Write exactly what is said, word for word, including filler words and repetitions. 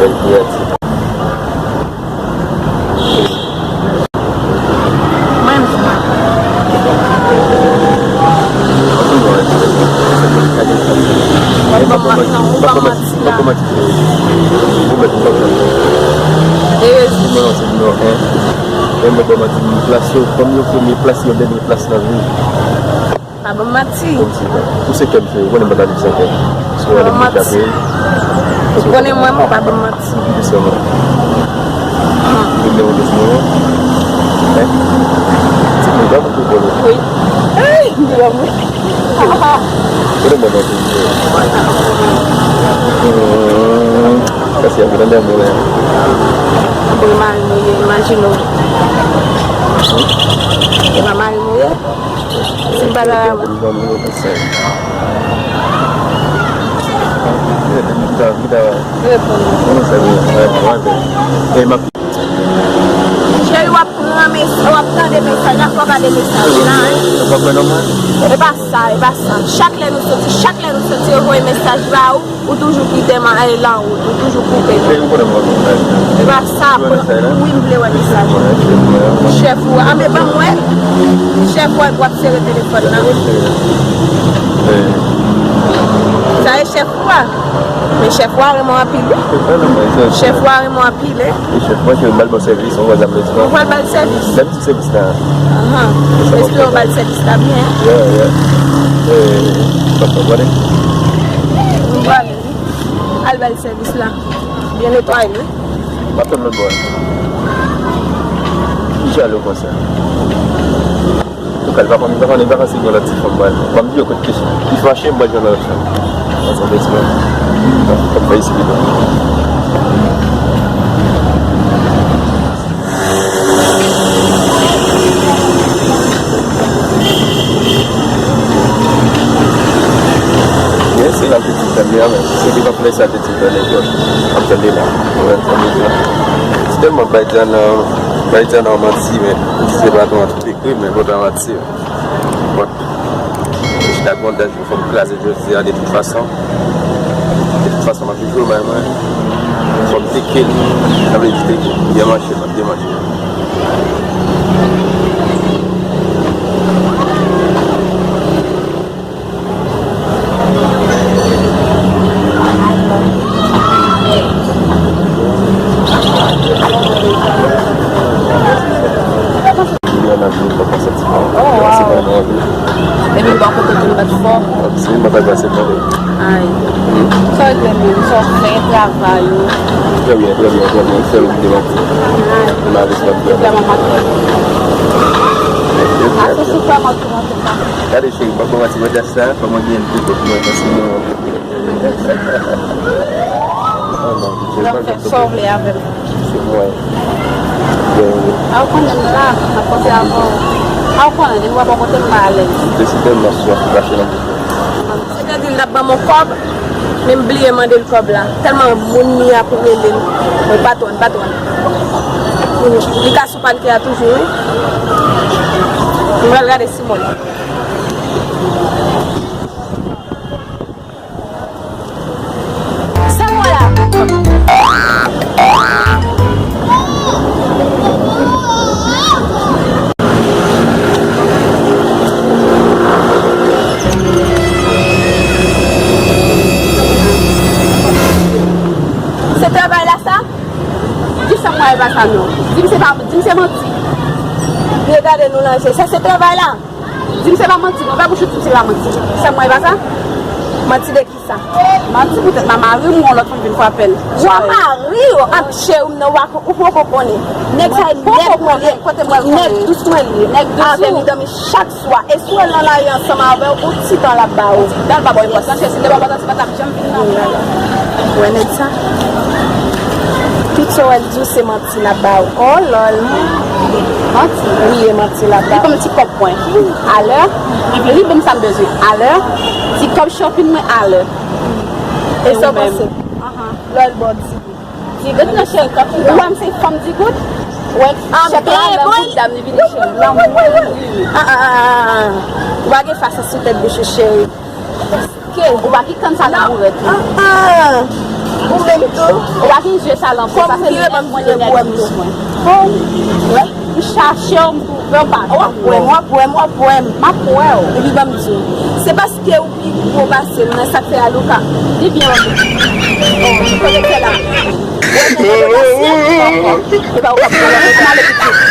Pou Ayiti. Mwen menm, ou pa manti la. Ou mèt ou pa pran. Erezman. Mwen se nimewo en. Mwen mèt ban manti, plas yo, fanm yo premye plas, yo dènye plas nan vi. Pa ban m manti. Ou se kè m cheri, ou konnen m pa ka viv san kè. Si w ale m chape. Ou konnen mwen, mwen pa ban m manti. Ki sèlman. Vin de wote sou mwen. Ti moun pa pou vole. Wi. Ey, m di ban mwen. Kote mwen nan tou. Paske ap vin andan mwen. Bon, mari m ye, imajine w. E pa mari m ye? Si m pa ta la. Cheri, w ap pran mes-, w ap tande mesaj la, fò w gade mesaj la, hein. E pa sa, e pa sa. Chak lè nou soti, chak lè nou soti, yo voye mesaj ba ou. Ou toujou kite m al lan wout, ou toujou koupe m. Epi ou konnen m wè mesaj la. E pa sa, wi, m vle wè mesaj la. Chèf ou a, anben ban m wè. Chèf ou a, w ap sere telefòn nan. Sa e chèf ou a. Men chèf ou a renmen w anpil, wi. Chèf ou a renmen w anpil, e. E chèf mwen ke m al ban sèvis, ou wè sa m vle di la. Ou pral ba l sèvis. Sèvis la. Ahan. M espere w ba l sèvis la byen. Yeah, yeah. Eh, papa, gade. M prale, wi. Al ba l sèvis la. Byen netwaye, wi. M ap tann lòt bò a. Ki jan lè w konsa? Antouka, li pa konn, li pa konn, li pa konn si gen lòt ti fanm pral. M ap di yo kot ki, ki fache, m pral jwenn lòt fanm. Ansanm, esplè. Fòk fè espri. Men se la pitit tann li an, men se li pa fè sa pitit tann li, ap tann li la. Ou wè, tann li la. Se tèlman bay Diana, bay Diana manti, men li se pa tout ekri, men kontan manti. Bon. Chita kontan. Fò m kraze jodi a de tout fason. De tout fason, m ap jwe bay mwen. Fò m teke l. Sa vle di teke l. Byen manche, m ap byen manche. Yon nan jou pa konsantiman. Oh, wow. Epi bò kote tou l bat fò. Se yon bagay pase mwen. Ay. Sa w regle menm, sa w fè, travay ou. Trè byen, trè byen, trè byen. Sèl ou ki te manti. Ay. Mwen avè sa byen. Ou vrèman manti. A se sou fè manti, manti, manti. Gade cheri, pa kòmanse mwen dèk sa, kòman gen de kote mwen, paske mwen. Donk, fè sa w vle avè m. Se mwen. A w konnen m la, m ap panse avè w. A w konnen, depi w ap bò kote m pa alèz. M te si tèlman swaf pou kache nan bouch mwen. Se te di l t ap ban m yon kòb, men m bliye mande l kòb la. Tèlman moun li a pou rele l. Mwen patwòn, patwòn. Li ka sou palke a toujou, wi. M pral gade si mwen. Sa mwen la. Se travay la sa? Di sa mwen pa sa non. Di m se pa, di m se manti. Regade nou nan je. Sa se travay la. Di m se pa manti, non, fè bouch ou di m se pa manti. Sè m mwen e pa sa? Manti de kisa? Manti poutèt m a mari m, yon lòt fanm vin frape l. Ou a mari w ap cheri m nan, ou poko konnen. Nèg sa e nèg mwen ye. Nèg dous mwen ye. Avè m li dòmi chak swa. E si w wè l nan lari ansanm avè w, yon ti tan l ap ba ou. Yon ti tan l pa ba w enpòtans, si l te ba w enpòtans, li pa t ap janm vin nan. Wè nèg sa? Tout sa w wè l di w se manti. Manti l ap ba w. Oh lòl. Manti. Wi, e manti l ap ba w. Li ban m ti kòb mwen. Alè. Li ban m sa m bezwen. Alè. Ti kòb shopping mwen. Alè. E sa w panse? Lòl ba w di. Di gout nan chèk. Ou wè m se fanm di gout? Wè chèk la nan bout dam li vini chèk. Lanmou. Ou pa gen fas sou tèt bouch ou cheri. Ou pa ki kann sa nan bourèt ou. Ou menm tou. Ou pa gen zye sa lan pou sa se li menm mwen te nèg pou wè mwen. Bon, m chache w, m twouve w pa. W ap wè m, w ap wè m, w ap wè m. M ap wè w. Epi ban m di w, se paske ou pi gwo pase m nan, sa k fè Alouka. Li byen wè m. Bon, kote k fè la? Wè, mwen kote pase. E pa ou k ap wè, mwen ale pitit.